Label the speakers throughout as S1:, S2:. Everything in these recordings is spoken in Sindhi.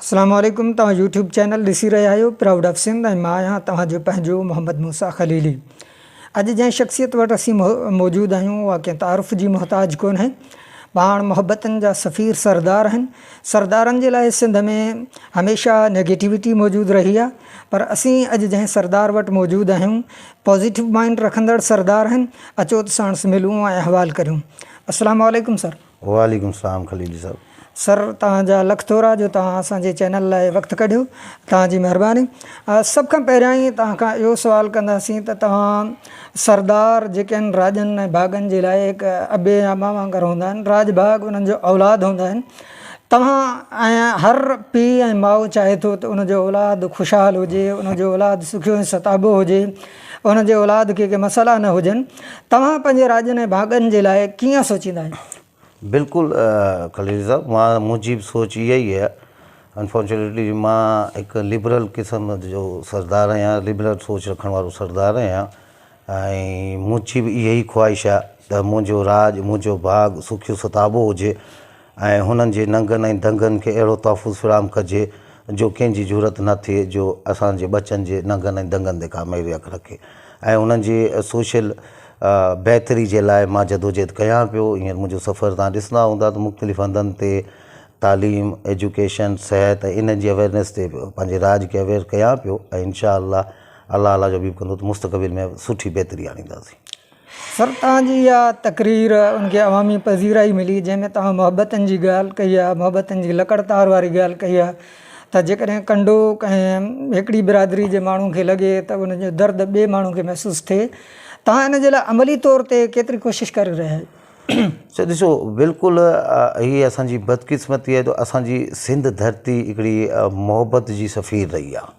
S1: اسلام عليڪم توهان يوٽيوب چينل ڏسي رهيا آهيو پرائوڊ آف سنڌ ۽ مان آهيان توهان جو پنهنجو محمد موسيٰ خليلي اڄ جنهن شخصيت وٽ اسين موجود آهيون اها ڪنهن تعارف جي محتاج ڪونهي پاڻ محبتن جا سفير سردار آهن سردارن جي لاء سنڌ ۾ هميشه نيگيٽيوٽي موجود رهي آهي پر اسين اڄ جنهن سردار وٽ موجود آهيون پازيٽو مائنڊ رکندڙ سردار آهن اچو ته ساڻس ملون ۽ احوال ڪريون اسلام عليڪم سر.
S2: وعليڪم السلام خليلي صاحب.
S1: سر توهان جا لک ٿورا جو توهان اسان جي چينل لاء وقت ڪڍيو توهان جي مهرباني سڀ کان پهريائين توهان کان اهو سوال ڪنداسين ته توهان سردار جيڪي آهن راڄن ۽ ڀاڳن جي لاء هڪ ابي يا اما وانگر هوندا آهن راڄ ڀاڳ انهن جو اولاد هوندا آهن توهان ۽ هر پيء ۽ ماء چاهي ٿو ته ان جو اولاد خوشحال هجي ان جو اولاد سکيو ۽ ستابو هجي ان جي اولاد کي ڪي مسئلا نه هجن توهان پنهنجي راڄن ۽ ڀاڳن جي لاء ڪيئن سوچيندا آهيو؟
S2: بلڪل خليل صاحب مان منهنجي به سوچ اها ئي آهي انفارچونيٽلي مان هڪ لبرل قسم جو سردار آهيان لبرل سوچ رکڻ وارو سردار آهيان ۽ منهنجي به اها ئي خواهش آهي ته منهنجو راڄ منهنجو ڀاڳ سکيو ستابو هجي ۽ هنن جي ننگن ۽ دنگن کي اهڙو تحفظ فراهم ڪجي جو ڪنهن جي جرئت نه ٿئي جو اسان جي ٻچن جي ننگن ۽ دنگن تي ڪا ميري اک رکي ۽ انهن جي سوشل بهتري جي لاء مان جدوجهد ڪيان پيو هينئر منهنجو سفر توهان ڏسندا هوندا ته مختلف هنڌن تي تعليم ايجوڪيشن صحت ۽ انهن جي اويئرنيس تي پنهنجي راڄ کي اويئر ڪيان پيو ۽ انشاء الله الله الله جو حبيب ڪندو ته مستقبل ۾ سٺي بهتري آڻينداسين.
S1: سر توهان جي اها تقرير ان کي عوامي پذيرائي ملي جنهن ۾ توهان محبتن جي ڳالهه ڪئي آهي محبتن جي لڪڙ تار واري ڳالهه ڪئي آهي ته جيڪڏهن ڪنڊو ڪنهن هڪڙي برادري جي ماڻهو کي لڳي ته ان جو درد ٻئي ماڻهو کي محسوس ٿئي توهان ان جي لاء عملي طور تي ڪيتري ڪوشش ڪري رهيا آهيو؟
S2: سر ڏسو بلڪل هي اسان جي بدقسمتي آهي ته اسان جي سنڌ ڌرتي هڪڙي محبت جي سفير رهي آهي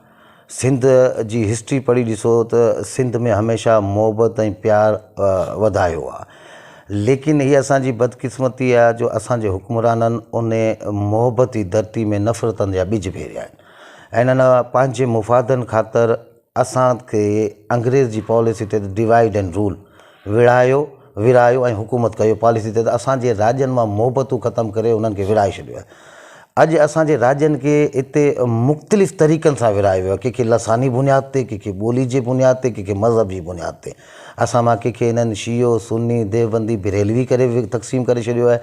S2: سنڌ جي هسٽري پڙهي ڏسو ته سنڌ ۾ هميشه محبت ۽ پيار وڌايو آ ليڪن هي اسان جي بدقسمتي آ جو اسان جي حڪمرانن ان محبتي ڌرتي ۾ نفرتن جا ٻج ڀيريا آهن ۽ انهن پنهنجي مفادن خاطر اسان کي انگريز جي پاليسي تحت ڊوائيڊ اينڊ رول وڙهايو، ورهايو ۽ حڪومت ڪيو پاليسي تحت اسان جي راڄن مان محبتون ختم ڪري انهن کي ورهائي ڇڏيو آهي. اڄ اسان جي راڄن کي هتي مختلف طريقن سان ورهايو ويو آهي ڪنهن کي لساني بنياد تي، ڪنهن کي ٻولي جي بنياد تي، ڪنهن کي مذهب جي بنياد تي. اسان مان ڪنهن کي انهن شيعو، سني، ديوبندي، بريلوي ڪري تقسيم ڪري ڇڏيو آهي.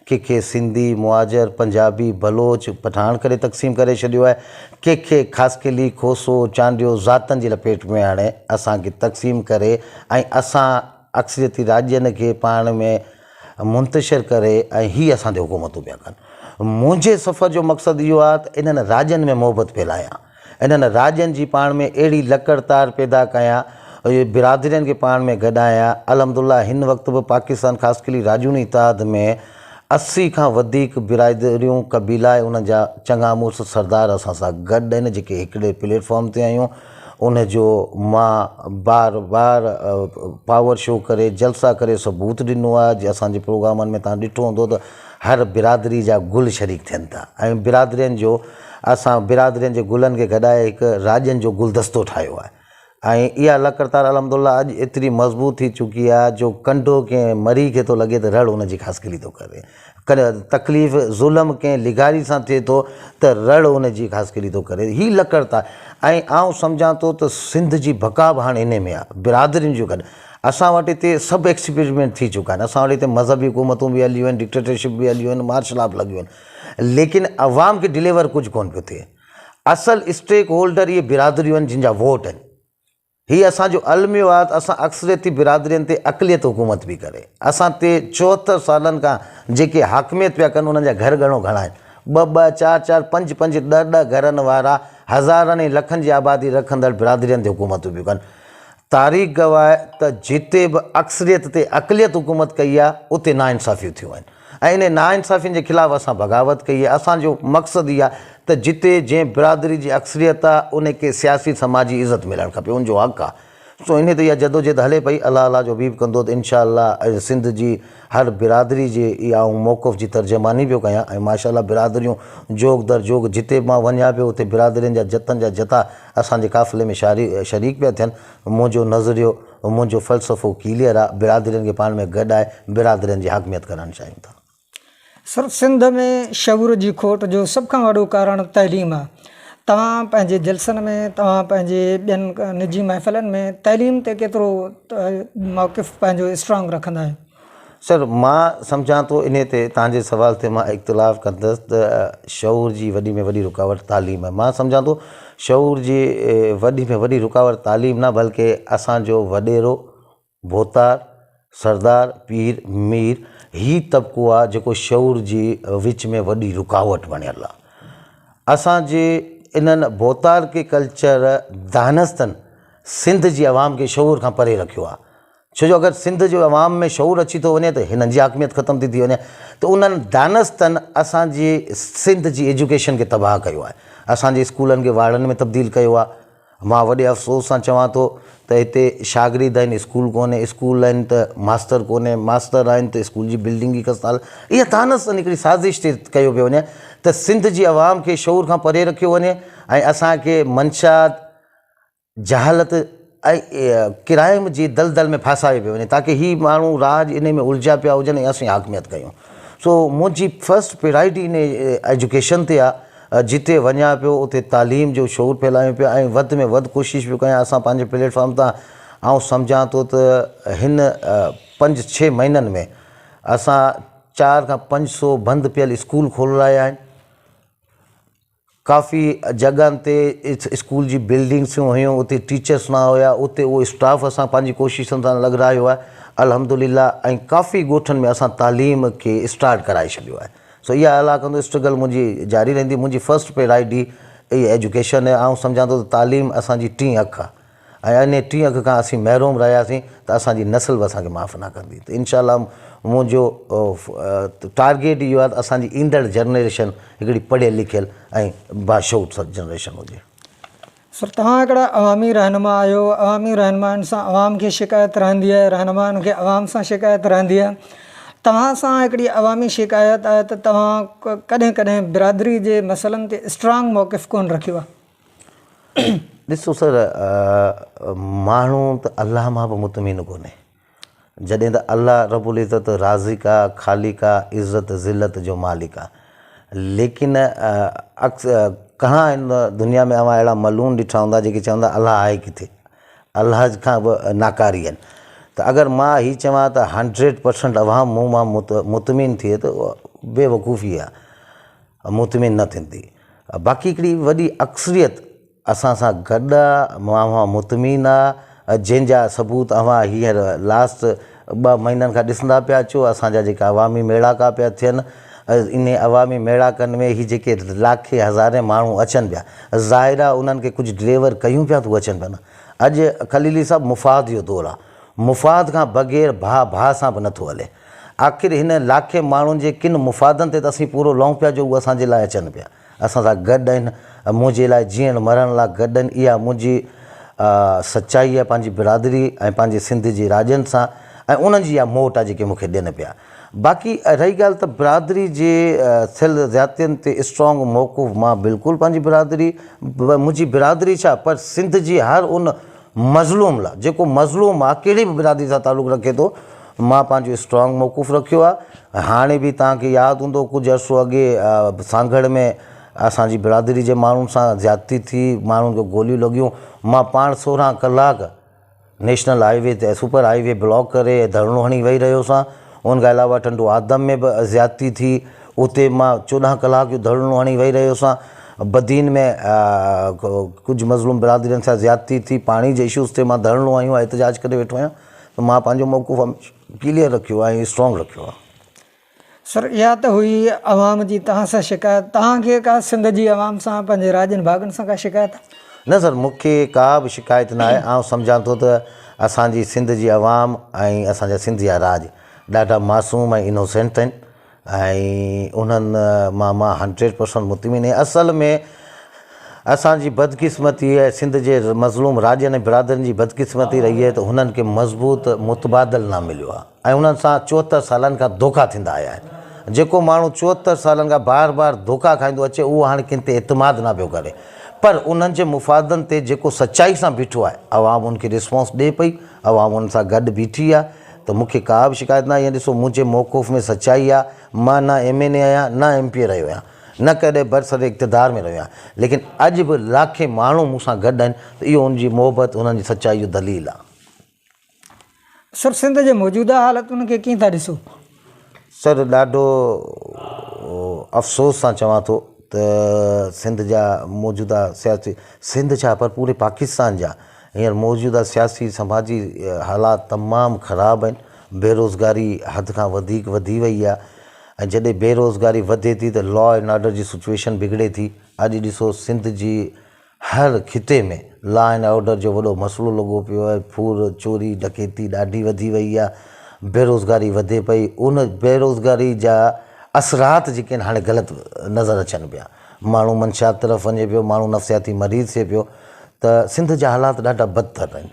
S2: ڪنهن کي سنڌي، مهاجر، پنجابي، بلوچ، پٺاڻ ڪري تقسيم ڪري ڇڏيو آهي. ڪنهن کي خاصخيلي، کوسو، چانڊيو ذاتن جي لپيٽ ۾ آڻي اسان کي تقسيم ڪري ۽ اسان اڪثريتي راڄن کي پاڻ ۾ منتشر ڪري ۽ هي اسان تي حڪومتون پيا ڪن. منهنجي سفر جو مقصد اهو آهي ته انهن راڄن ۾ محبت ڦهلايان. انهن راڄن جي پاڻ ۾ اهڙي لڪڙ تار پيدا ڪيان، برادرين کي پاڻ ۾ گڏايان. الحمدالله هن وقت به پاڪستان خاصخيلي راڄوڻي اتحاد ۾ 80 کان وڌيڪ برادريون، قبيلا ۽ انهن جا چڱا مڙس سردار اسان سان گڏ آهن جيڪي هڪڙي پليٽ فارم تي آهيون. ان جو مان بار بار پاور شو ڪري جلسا ڪري ثبوت ڏنو آهي جي اسان جي پروگرامن ۾ توهان ڏٺو هوندو ته هر برادري جا گل شريڪ ٿين ٿا ۽ برادرين جو اسان برادرين جي گلن کي گڏائي هڪ راڄن جو گلدستو ٺاهيو آهي ۽ اها لڪڙتار الحمد الله اڄ ايتري مضبوط ٿي چڪي آهي جو ڪنڊو ڪنهن مري کي ٿو لڳي ته رڙ ان جي خاصخيلي ٿو ڪري ڪڏهن تڪليف ظلم ڪنهن لغاري سان ٿئي ٿو ته رڙ ان جي خاصخيلي ٿو ڪري هي لڪڙتار ۽ آئون سمجهان ٿو ته سنڌ جي بقا به هاڻي انهي ۾ آهي برادرين جو گڏ اسان وٽ هتي سڀ ايڪسپيريمينٽ ٿي چڪا آهن اسان وٽ هتي مذهبي حڪومتون به هليون آهن ڊڪٽيٽرشپ به هليون آهن مارشل لا به لڳيون آهن ليڪن عوام کي ڊليور ڪجهه ڪونه پيو ٿئي اصل اسٽيڪ هولڊر اهي برادريون آهن جن جا ووٽ آهن. هي اسان جو الميو آهي ته اسان اڪثريتي برادرين تي اقليت حڪومت پئي ڪري. اسان تي 74 سالن کان جيڪي حاڪميت پيا ڪن انهن جا گهر گهڻو گهڻا آهن. ٻه ٻه، چار چار، پنج پنج، ڏهه ڏهه گهرن وارا هزارن ۽ لکن جي آبادي رکندڙ برادرين تي حڪومتون پيون ڪن. تاريخ گواهه ته جتي به اڪثريت تي اقليت حڪومت ڪئي آهي اتي ناانصافيون ٿيون آهن ۽ انهي ناانصافين جي خلاف اسان بغاوت ڪئي آهي. اسان جو مقصد اهو آهي ته جتي جنهن برادري جي اڪثريت آهي ان کي سياسي سماجي عزت ملڻ کپي ان جو حق آهي. سو انهي تي اها جدوجهد هلي پئي الله الله جو حبيب ڪندو ته انشاء الله سنڌ جي هر برادري جي اها آئون موقف جي ترجماني پيو ڪيان ۽ ماشاء الله برادريون جوڳ در جوڳ جتي به مان وڃان پيو اتي برادرين جا جتن جا جٿا اسان جي قافلي ۾ شريڪ پيا ٿين. منهنجو نظريو، منهنجو فلسفو ڪليئر آ، برادرين کي پاڻ ۾ گڏائي برادرين جي حاڪميت ڪرڻ چاهيون ٿا.
S1: سر سنڌ ۾ شعور جي کوٽ جو سڀ کان وڏو ڪارڻ تعليم آ. توهان پنهنجي جلسن ۾ توهان پنهنجي ٻين نجي محفلن ۾ تعليم تي ڪيترو موقف پنهنجو اسٽرانگ رکندا آهيو؟
S2: سر مان سمجهان ٿو انهي تي توهان جي سوال تي مان اختلاف ڪندس ته شعور جي وڏي ۾ وڏي رڪاوٽ تعليم آهي. مان سمجهان ٿو شعور جي وڏي ۾ وڏي رڪاوٽ تعليم نه بلڪه اسان جو وڏيرو ڀوتار، سردار، پير، مير هي طبقو آ جيڪو شعور جي وچ ۾ وڏي رڪاوٽ بڻيل آ. اسان جي انهن ڀوتارڪي ڪلچر دانستن سنڌ جي عوام کي شعور کان پري رکيو آ. ڇو جو اگر سنڌ جي عوام ۾ شعور اچي ٿو وڃي ته هنن جي حاڪميت ختم ٿي ٿي وڃي ته انهن دانستن اسان جي سنڌ جي ايجوڪيشن کي تباهه ڪيو آهي. اسان جي اسڪولن کي واڙن ۾ تبديل ڪيو آ. مان وڏي افسوس سان چوان ٿو ته هتي شاگرد آهن اسڪول ڪونهي، اسڪول آهن ته ماستر ڪونهي، ماستر آهن ته اسڪول جي بلڊنگ ئي خسته حال. اها دانستن هڪڙي سازش تي ڪيو پيو وڃي ته سنڌ جي عوام کي شعور کان پري رکيو وڃي ۽ اسان کي منشيات، جهالت ۽ ڪرائم جي دلدل ۾ ڦاسايو پيو وڃي تاڪه هي ماڻهو راڄ انهي ۾ الجهيا پيا هجن ۽ اسين حاڪميت ڪيون. سو منهنجي فرسٽ پرائرٽي انهي ايجوڪيشن تي آ. جتي وڃان پيو اتي تعليم جو شعور ڦهلايون پيا ۽ وڌ ۾ وڌ ڪوشش پيو ڪيان اسان پنهنجي پليٽ فارم تان آئون سمجهان ٿو ته هن پنج ڇهه مهينن ۾ اسان چار کان 500 بند پيل اسڪول کولرايا آهن ڪافي جڳهن تي اسڪول جي بلڊنگسون هيون اتي ٽيچرس نه هيا اتي اهو اسٽاف اسان پنهنجي ڪوششن سان لڳرايو آهي الحمدلله ۽ ڪافي ڳوٺن ۾ اسان تعليم کي اسٽارٽ ڪرائي ڇڏيو آهي سو اها الله ڪندو اسٽرگل منهنجي جاري رهندي منهنجي فرسٽ پرائرٽي اها ايجوڪيشن آهي آئون سمجهان ٿو ته تعليم اسان جي ٽين اک آهي ۽ انهي ٽين اک کان اسين محروم رهياسين ته اسان جي نسل به اسان کي معاف نه ڪندي ته انشاء الله منهنجو ٽارگيٽ اهو آهي ته اسان جي ايندڙ جنريشن هڪڙي پڙهيل لکيل ۽ باشعور جنريشن هجي.
S1: سر توهان هڪڙا عوامي رهنما آهيو، عوامي رهنمائن سان عوام کي شڪايت رهندي آهي، رهنمائن کي عوام سان شڪايت رهندي آهي، توهان سان هڪڙي عوامي شڪايت آهي ته توهان ڪڏهن ڪڏهن برادري جي مسئلن تي اسٽرانگ موقف ڪونه رکيو آهي.
S2: ڏسو سر ماڻهو ته الله مان به مطمئن ڪونهي. جڏهن ته الله رب العزت رازق آ، خالق آ، عزت ذلت جو مالڪ آ. ليڪن گهڻا هن دنيا ۾ اوهان اهڙا ملعون ڏٺا هوندا جيڪي چوندا الله آهي ڪٿي؟ الله کان به ناڪاري آهن. ته اگر مان هي چوان ته هنڊريڊ پرسنٽ عوام مون مان مطمئن ٿئي ته اها بي وقوفي آ، مطمئن نه ٿيندي. باقي هڪڙي وڏي اڪثريت اسان سان گڏ آ، اوهان مطمئن آ، جنهن جا ثبوت اوهان هينئر لاسٽ ٻه مهينن کان ڏسندا پيا اچو، اسان جا جيڪا عوامي ميڙاڪا پيا ٿين، انهي عوامي ميڙاڪن ۾ هي جيڪي لاکين هزارين ماڻهو اچن پيا، ظاهر آ انهن کي ڪجهه ڊليور ڪيون پيا ته هو اچن پيا نه. اڄ خليلي صاحب مفاد جو دور آ، مفاد کان بغير ڀاء ڀاء سان به نٿو هلي. آخر هن لاکين ماڻهن جي ڪن مفادن تي ته اسين پورو لهون پيا جو هو اسان جي لاء اچن پيا. اسان سان گڏ آهن، منهنجي لاء جيئڻ مرڻ لاء گڏ آهن، اها منهنجي سچائي آهي پنهنجي برادري ۽ پنهنجي سنڌ جي راڄن سان ۽ انهن جي اها موٽ آهي جيڪي مون کي ڏين پيا. باقي رهي ڳالهه ته برادري جي ٿيل زيادتين تي اسٽرانگ موقف مان بلڪل پنهنجي برادري منهنجي برادري ڇا پر سنڌ جي هر ان مظلوم لاء جيڪو مظلوم آهي ڪهڙي به برادري سان تعلق رکي ٿو مان پنهنجو اسٽرانگ موقف رکيو آهي هاڻي به توهان کي ياد هوندو ڪجهه عرصو اڳي سانگهڙ ۾ اسان جي برادري جي ماڻهن سان زيادتي ٿي، ماڻهن کي گوليون لڳيون، مان پاڻ 16 ڪلاڪ نيشنل هاء وي تي سپر هاء وي بلاڪ ڪري ڌرڻو هڻي ويهي رهيو سان، ان کان علاوه ٽنڊو آدم ۾ به زيادتي ٿي اتي مان 14 ڪلاڪ جو ڌرڻو هڻي ويهي رهيو سان، بدين ۾ ڪجهه مظلوم برادرين سان زيادتي ٿي، پاڻي جي اشوز تي مان ڌرڻو هنيو آهي احتجاج ڪري ويٺو آهيان ته مان پنهنجو موقف هميشه ڪليئر رکيو آهي ۽ اسٽرانگ رکيو آهي.
S1: سر اها ته هئي عوام جي توهان سان شڪايت توهان کي ڪا سنڌ جي عوام سان پنهنجي راڄن ڀاڳن سان ڪا شڪايت آهي؟
S2: نه سر مون کي ڪا به شڪايت نه آهي آئون سمجهان ٿو ته اسان جي سنڌ جي عوام ۽ اسان جا سنڌ جا راڄ ڏاڍا معصوم ۽ انوسينٽ آهن ۽ انهن مان مان هنڊريڊ پرسنٽ مطمئن آهيان. اصل ۾ اسان جي بدقسمتي ۽ سنڌ جي مظلوم راڄن ۽ برادرين جي بدقسمتي رهي آهي ته هنن کي مضبوط متبادل نه مليو آهي ۽ انهن سان 74 سالن کان ڌوڪا ٿيندا آيا آهن. جيڪو ماڻهو 74 سالن کان بار بار ڌوڪا کائيندو اچي اهو هاڻي ڪنهن تي اعتماد نه پيو ڪري پر انهن جي مفادن تي جيڪو سچائي سان بيٺو آهي عوام ان کي رسپانس ڏئي پئي، عوام ان سان گڏ بيٺي آهي. ته مون کي ڪا به شڪايت ناهي. ائين ڏسو منهنجي موقف ۾ سچائي آهي، مان نه ايم اين اي آهيان نه ايم پي اي رهيو آهيان، نه ڪڏهن برسر اقتدار ۾ رهيو آهيان، ليڪن اڄ به لاکين ماڻهو مون سان گڏ آهن ته اهو ان جي محبت، انهن جي سچائي جو دليل آهي.
S1: سر سنڌ جي موجوده حالتن کي ڪيئن ٿا ڏسو؟
S2: سر ڏاڍو افسوس سان چوان ٿو ته سنڌ جا موجوده سياسي سنڌ ڇا پر پوري پاڪستان جا هينئر موجوده سياسي سماجي حالات تمام خراب آهن بيروزگاري حد کان وڌيڪ وڌي وئي آهي ۽ جڏهن بيروزگاري وڌي ٿي ته لا اينڊ آرڊر جي سچويشن بگڙي ٿي اڄ ڏسو سنڌ جي هر خطي ۾ لا اينڊ آرڊر جو وڏو مسئلو لڳو پيو آهي، ڦور، چوري، ڊڪيتي ڏاڍي وڌي وئي آهي، بيروزگاري وڌي پئي، ان بيروزگاري جا اثرات جيڪي آهن هاڻي غلط نظر اچن پيا، ماڻهو منشيات طرف وڃي پيو، ماڻهو نفسياتي مريض ٿئي پيو ته سنڌ جا حالات ڏاڍا بدتر آهن،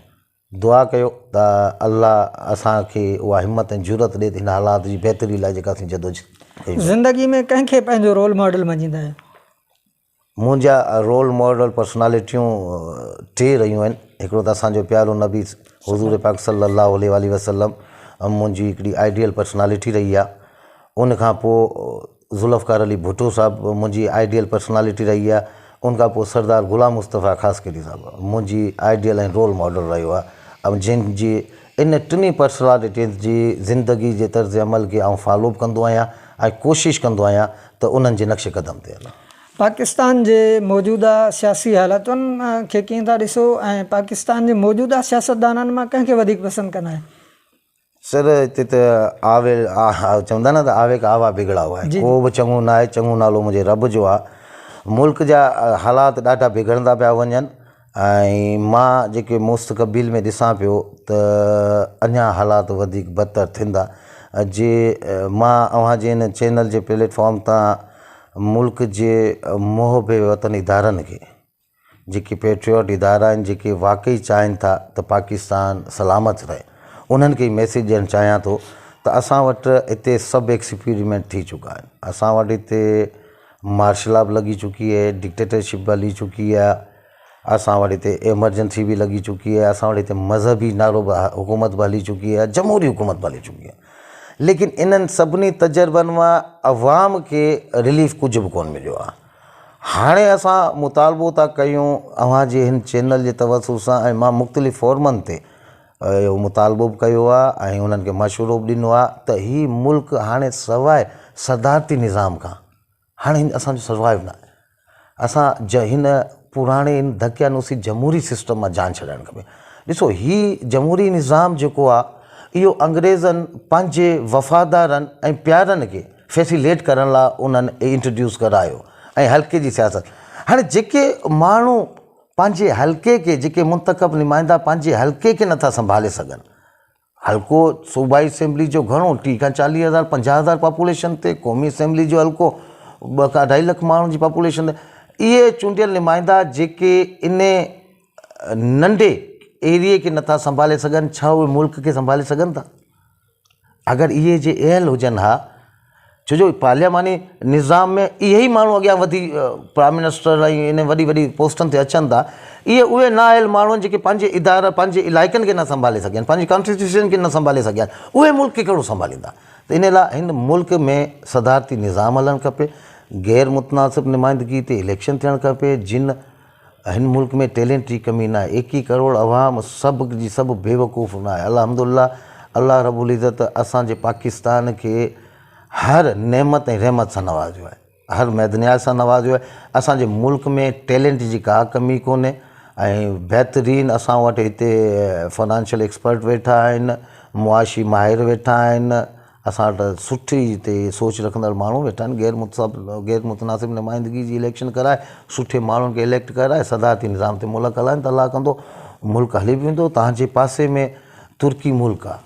S2: دعا ڪيو ته الله اسان کي اها همت ۽ جرئت ڏي ته هن حالات جي بهتري لاء جيڪا اسين جدوجھد ڪيون.
S1: زندگي ۾ ڪنهن کي پنهنجو رول ماڊل مڃيندا آهيو؟
S2: منهنجا رول ماڊل پرسنالٽيون ٽي رهيون آهن هڪڙو ته اسان جو پيارو نبي حضور پاڪ صلي الله عليه واٰله وسلم منهنجي هڪڙي آئيڊيل پرسنالٽي رهي آهي ان کان پوء ذوالفقار علي ڀٽو صاحب منهنجي آئيڊيل پرسنالٽي رهي آهي ان کان پوء سردار غلام مصطفيٰ خاصخيلي صاحب منهنجي آئيڊيل ۽ رول ماڊل رهيو آهي جن جي ان ٽنهي پرسنالٽين جي زندگي جي طرز عمل کي آئون فالو به ڪندو آهيان ۽ ڪوشش ڪندو آهيان ته انهن جي نقش قدم تي هلان.
S1: پاڪستان جي موجوده سياسي حالتن کي ڪيئن ٿا ڏسو ۽ پاڪستان جي موجوده سياستدانن مان ڪنهن کي وڌيڪ پسند ڪندا آهيو؟
S2: سر هتي ته آوي چوندا نه ته آوي ڪا آوا بگڙا هئا آهي ڪو به چڱو نه آهي چڱو نالو منهنجي رب جو آهي ملڪ جا حالات ڏاڍا بگڙندا پيا وڃن ۽ مان جيڪي مستقبل ۾ ڏسان پيو ته اڃا حالات وڌيڪ بدتر ٿيندا جي مان اوهان جي هن چينل جي پليٽ فارم تان ملڪ جي محب وطن ادارن کي جيڪي پيٽريوٽ ادارا آهن جيڪي واقعي چاهين ٿا ته پاڪستان سلامت رهي انهن کي ميسيج ڏيڻ چاهيان ٿو ته اسان وٽ هتي سڀ ايڪسپيريمينٽ ٿي چڪا آهن اسان وٽ هتي مارشل لا به لڳي چڪي آهي ڊڪٽيٽرشپ به هلي چڪي آهي اسان وٽ هتي ايمرجنسي به لڳي چڪي آهي اسان وٽ هتي مذهبي نعرو به حڪومت به هلي چڪي آهي جمهوري حڪومت به هلي چڪي آهي ليڪن انهن سڀني تجربن مان عوام کي رليف ڪجهه به ڪونه مليو آهي هاڻي اسان مطالبو ٿا ڪيون اوهان جي هن چينل جي توسط سان ۽ مان مختلف فورمن تي اهو مطالبو به ڪيو آهي ۽ انهن کي مشورو به ڏنو آهي ته هي ملڪ هاڻي سواء صدارتي نظام کان هاڻي هن اسان جو سروائيو نه آهي اسان جا هن پراڻي هن ڌڪيانوسي جمهوري سسٽم مان جان ڇڏائڻ کپي ڏسو هي جمهوري نظام جيڪو آهي اهو انگريزن پنهنجي وفادارن ۽ پيارن کي فيسيليٽ ڪرڻ لاء انهن انٽروڊيوس ڪرايو ۽ حلقي جي سياست هاڻي جيڪي ماڻهو پنهنجي حلقي کي جيڪي منتخب نمائندا پنهنجي حلقي کي نٿا سنڀالي سگهن حلقو صوبائي اسيمبلي جو گهڻو ٽيهه کان چاليهه هزار پنجاهه هزار پاپوليشن تي قومي اسيمبلي جو حلقو ٻه کان اڍائي لک ماڻهن جي پاپوليشن تي اهي چونڊيل نمائندا جيڪي ان ننڍي ايريي کي نٿا سنڀالي سگهن ڇا اهي ملڪ کي سنڀالي سگهن ٿا اگر اهي جي اهل هجن ها ڇو جو پارلياماني نظام ۾ اهي ئي ماڻهو اڳيان وڌي پرائم منسٽر ۽ ان وڏي وڏي پوسٽن تي اچن ٿا اهي اهي نااهل ماڻهو آهن جيڪي پنهنجي ادارا پنهنجي علائقن کي نه سنڀالي سگهيا آهن پنهنجي ڪانسٽيٽيوشن کي نه سنڀالي سگهيا آهن اهي ملڪ کي ڪهڙو سنڀاليندا ته ان لاء هن ملڪ ۾ صدارتي نظام هلڻ کپي غير متناسب نمائندگي تي اليڪشن ٿيڻ کپي جن هن ملڪ ۾ ٽيلنٽ جي ڪمي ناهي ايڪيهه ڪروڙ عوام سڀ جي سڀ بيوقوف ناهي الحمدلله الله رب العزت اسان جي پاڪستان کي هر نعمت ۽ رحمت سان نوازيو آهي هر معدنيات سان نوازيو آهي اسان جي ملڪ ۾ ٽيلنٽ جي ڪا ڪمي ڪونهي ۽ بهترين اسان وٽ هتي فنانشل ايڪسپرٽ ويٺا آهن معاشي ماهر ويٺا آهن اسان وٽ سٺي هتي سوچ رکندڙ ماڻهو ويٺا آهن غير متصب غير متناسب نمائندگي جي اليڪشن ڪرائي سٺي ماڻهن کي اليڪٽ ڪرائي صدارتي نظام تي ملڪ هلائن ته الله ڪندو ملڪ هلي به ويندو تهان جي پاسي ۾ ترڪي ملڪ آهي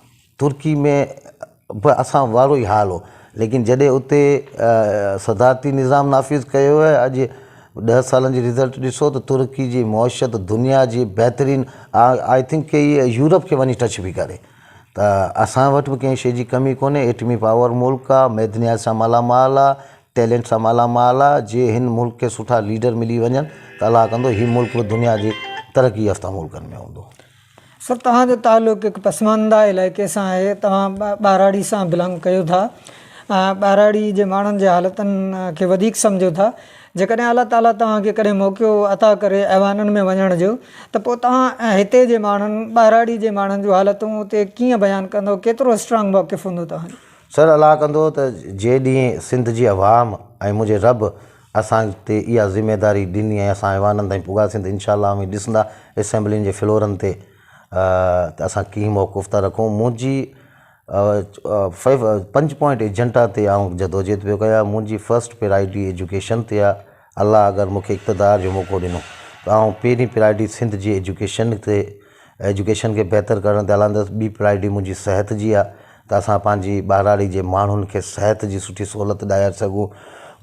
S2: ترڪي ۾ به اسان وارو ئي حال هو ليڪن جڏهن اتي صدارتي نظام نافذ ڪيو ويو اڄ ڏهه سالن جي رزلٽ ڏسو ته ترڪي جي معيشت دنيا جي بهترين I think K Europe کي وڃي ٽچ به ڪري ته اسان وٽ به ڪنهن شيء جي ڪمي ڪونهي، ايٽمي پاور ملڪ آ، معدنيات سان مالا مال آ، ٽيلنٽ سان مالا مال آ، جي هن ملڪ کي سٺا ليڊر ملي وڃن ته الله ڪندو هي ملڪ به دنيا جي ترقي يافته ملڪن ۾ هوندو.
S1: سر توهان جو تعلق هڪ پسمانده علائقي سان آهي توهان ٻهراڙي سان بلانگ ڪيو ٿا ۽ ٻهراڙي جي ماڻهن جي حالتن کي وڌيڪ سمجهو ٿا جيڪڏهن الله تعالي توهان کي ڪڏهن موقعو عطا ڪري ايوانن ۾ وڃڻ جو ته پوء توهان هتي جي ماڻهن ٻهراڙي جي ماڻهن جون حالتون اتي ڪيئن بيان ڪندو ڪيترو اسٽرانگ موقف هوندو توهان جو.
S2: سر الله ڪندو ته جنهن ڏينهن سنڌ جي عوام ۽ منهنجي رب اسان تي اها ذميداري ڏني ۽ اسان ايوانن تائين پڳاسين ته انشاء الله اوهين ڏسندا اسيمبلين جي فلورن تي ته اسان ڪيئن موقف ٿا رکون منهنجي پنج پوائنٽ ايجنڊا تي آئون جدوجهد پيو ڪيان منهنجي فرسٽ پرائرٽي ايجوڪيشن تي آهي الله اگر مونکي اقتدار جو موقعو ڏنو ته آئون پهرين پرائرٽي سنڌ جي ايجوڪيشن تي ايجوڪيشن کي بهتر ڪرڻ تي هلندس ٻي پرائرٽي منهنجي صحت جي آهي ته اسان پنهنجي ٻهراڙي جي ماڻهن کي صحت جي سٺي سهولت ڏياري سگهون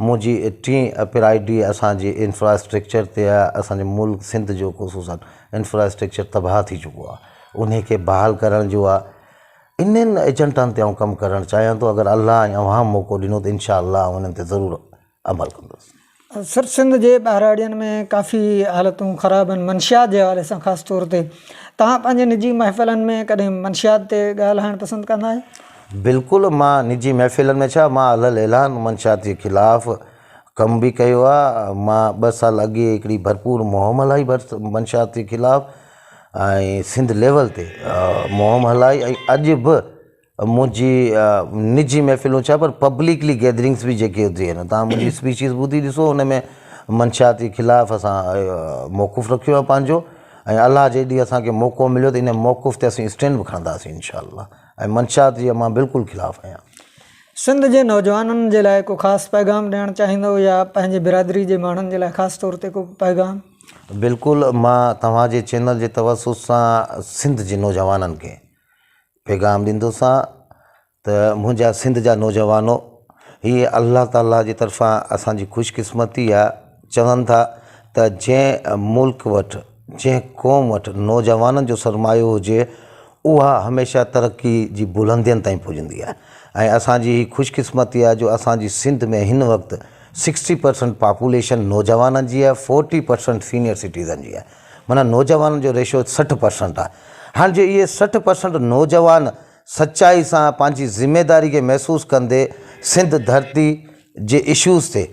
S2: منهنجي ٽين پرائرٽي اسانجي انفراسٽرڪچر تي آهي اسانجي ملڪ سنڌ جو خصوصن انفراسٽرڪچر تباهه ٿي چڪو آهي انهي کي بحال ڪرڻ جو آهي انهن ايجنٽن تي آئون ڪم ڪرڻ چاهيان ٿو اگر الله ۽ اوهان موقعو ڏنو ته انشاء الله آئون انهن تي ضرور عمل ڪندس.
S1: سر سنڌ جي ٻهراڙين ۾ ڪافي حالتون خراب آهن منشيات جي حوالي سان خاص طور تي توهان پنهنجي نجي محفلن ۾ ڪڏهن منشيات تي ڳالهائڻ پسند ڪندا آهيو؟
S2: بلڪل مان نجي محفلن ۾ ڇا مان علي الاعلان منشيات جي خلاف ڪم به ڪيو آهي مان ٻه سال اڳي هڪڙي ڀرپور مهم هلائي منشيات جي خلاف ۽ سنڌ ليول تي مهم هلائي ۽ اڄ به منهنجي نجي محفلون ڇا پر پبلڪلي گيدرنگس به جيڪي هوندي آهن تان منهنجي اسپيچز ٻڌي ڏسو ان ۾ منشيات جي خلاف اسان موقف رکيو آهي پنهنجو ۽ الله جي ڏينهن اسانکي موقعو مليو ته ان موقف تي اسين اسٽينڊ به کڻنداسين انشاء الله ۽ منشيات جي مان بلڪل خلاف آهيان.
S1: سنڌ جي نوجوانن جي لاء ڪو خاص پيغام ڏيڻ چاهيندو يا پنهنجي برادري جي ماڻهن جي لاء خاص طور تي ڪو پيغام؟
S2: بلڪل مان توهان جي چينل جي توسط سان سنڌ جي نوجوانن کي پيغام ڏيندوسان ته منهنجا سنڌ جا نوجوانو هي الله تعالي جي طرفان اسان جي خوش قسمتي آ چون ٿا ته جنهن ملڪ وٽ جنهن قوم وٽ نوجوانن جو سرمايو هجي اها هميشه ترقي جي بلندين تائين پڄندي آهي ۽ اسان جي هي خوش قسمتي آهي جو اسان جي سنڌ ۾ هن وقت سڪسٽي پرسنٽ پاپوليشن نوجوانن جي آهي فورٽي پرسنٽ سينئر سٽيزن جي آهي معنيٰ نوجوانن جو ريشو 60 پرسنٽ آهي هاڻي جي اهي 60 پرسنٽ نوجوان سچائي سان پنهنجي ذميداري کي محسوس ڪندي سنڌ ڌرتي جي اشوز تي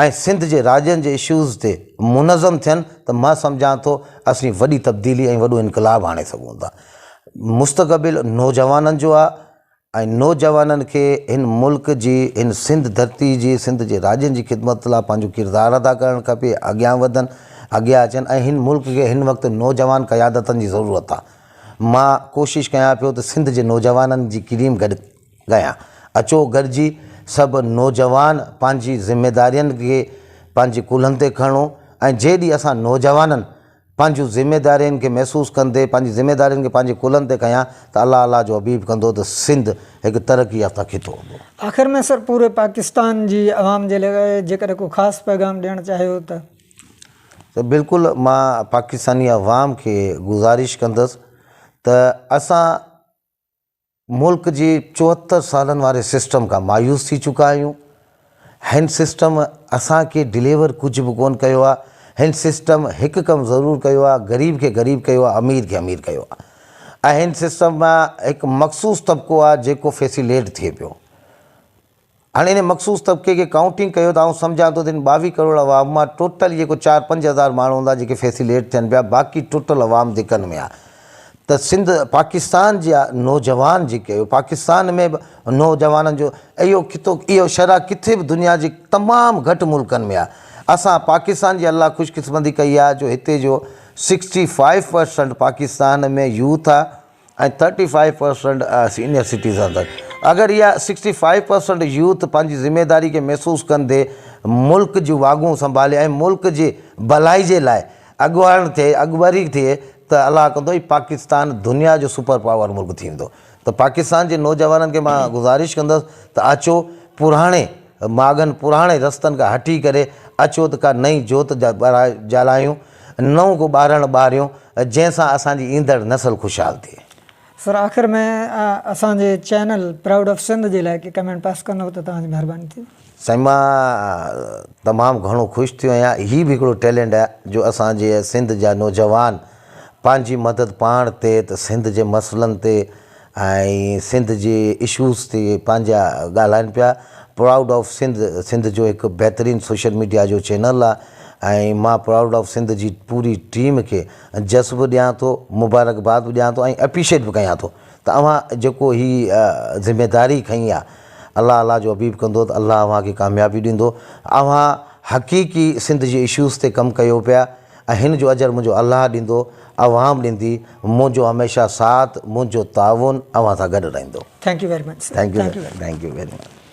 S2: ۽ سنڌ جي راڄن جي اشوز تي منظم ٿين ته مان سمجهان ٿو اسين وڏي تبديلي ۽ وڏو انقلاب آڻي سگهون ٿا. مستقبل نوجوانن جو آ ۽ نوجوانن کي هن ملڪ جي هن سنڌ ڌرتي جي سنڌ جي راڄن جي خدمت لاء پنهنجو ڪردار ادا ڪرڻ کپي اڳيان وڌن اڳيان اچن ۽ هن ملڪ کي هن وقت نوجوان قيادتن جي ضرورت آ مان ڪوشش ڪيان پيو ته سنڌ جي نوجوانن جي ڪريم گڏ ڪيان. اچو گڏجي سڀ نوجوان پنهنجي ذميدارين کي پنهنجي ڪلهن تي کڻون ۽ جنهن ڏينهن اسان نوجوانن پنهنجون ذميدارين کي محسوس ڪندي پنهنجي ذميدارين کي پنهنجي ڪلهن تي کنيان ته الله الله جو حبيب ڪندو ته سنڌ هڪ ترقي يافته خطو هوندو.
S1: آخر ۾ سر پوري پاڪستان جي عوام جي لاء جيڪڏهن ڪو خاص پيغام ڏيڻ چاهيو ته؟
S2: ته بلڪل مان پاڪستاني عوام کي گذارش ڪندس ته اسان ملڪ جي 74 سالن واري سسٽم کان مايوس ٿي چڪا آهيون. هن سسٽم اسان کي ڊليور ڪجهه به ڪونه ڪيو آهي. هن سسٽم هڪ ڪم ضرور ڪيو آهي، غريب کي غريب ڪيو آهي، امير کي امير ڪيو آهي ۽ هن سسٽم مان هڪ مخصوص طبقو آهي جيڪو فيسيليٽ ٿئي پيو. هاڻي ان مخصوص طبقي کي ڪائونٽنگ ڪيو ته آئون سمجهان ٿو ته ان 22 ڪروڙ عوام مان ٽوٽل جيڪو چار پنج هزار ماڻهو هوندا جيڪي فيسيليٽ ٿين پيا باقي ٽوٽل عوام دڪن ۾ آهي ته سنڌ پاڪستان جا نوجوان جيڪي اهو پاڪستان ۾ به نوجوانن جو اهو خطو اهو شرح ڪٿي به دنيا جي تمام گهٽ ملڪن ۾ آهي اسان پاڪستان جي الله خوش قسمتي ڪئي آهي جو هتي جو 65 پرسنٽ پاڪستان ۾ يوٿ آهي ۽ 35 پرسنٽ سينئر سٽيزن اٿن اگر اها 65 پرسنٽ يوٿ پنهنجي ذميداري کي محسوس ڪندي ملڪ جون واڳون سنڀالي ۽ ملڪ جي ڀلائي جي لاء اڳواڻ ٿئي اڳڀري ٿئي ته الله ڪندو هي پاڪستان دنيا جو سپر پاور ملڪ ٿي ويندو ته پاڪستان جي نوجوانن کي مان گذارش ڪندس ته اچو پراڻي ماڳن پراڻي رستن کان هٽي ڪري اچو ته ڪا نئين جوت جلايون نئون ڪو ٻارڻ ٻاريون جنهن سان اسان جي ايندڙ نسل خوشحال ٿئي.
S1: سر آخر ۾ اسان جي چينل پرائوڊ آف سنڌ جي لاء ڪي ڪمينٽ پاس ڪندو ته توهان جي مهرباني ٿيندي.
S2: سائين مان تمام گهڻو خوش ٿيو آهيان هي به هڪڙو ٽيلنٽ آهي جو اسان جي سنڌ جا نوجوان پنهنجي مدد پاڻ تي ته سنڌ جي مسئلن تي ۽ سنڌ جي اشوز تي پنهنجا ڳالهائن پيا پرائوڊ آف سنڌ سنڌ جو هڪ بهترين سوشل ميڊيا جو چينل آ ۽ مان پرائوڊ آف سنڌ جي پوري ٽيم کي جس به ڏيان ٿو مبارڪباد به ڏيان ٿو ۽ اپريشيٽ به ڪيان ٿو ته اوهان جيڪو هي ذميداري کنئي آ الله الله جو حبيب ڪندو ته الله اوهان کي ڪاميابي ڏيندو اوهان حقيقي سنڌ جي اشوز تي ڪم ڪيو پيا ۽ هن جو اجر منهنجو الله ڏيندو، عوام ڏيندي، منهنجو هميشه ساٿ، منهنجو تعاون اوهان سان گڏ رهندو.
S1: Thank you very much sir.
S2: Thank you very much.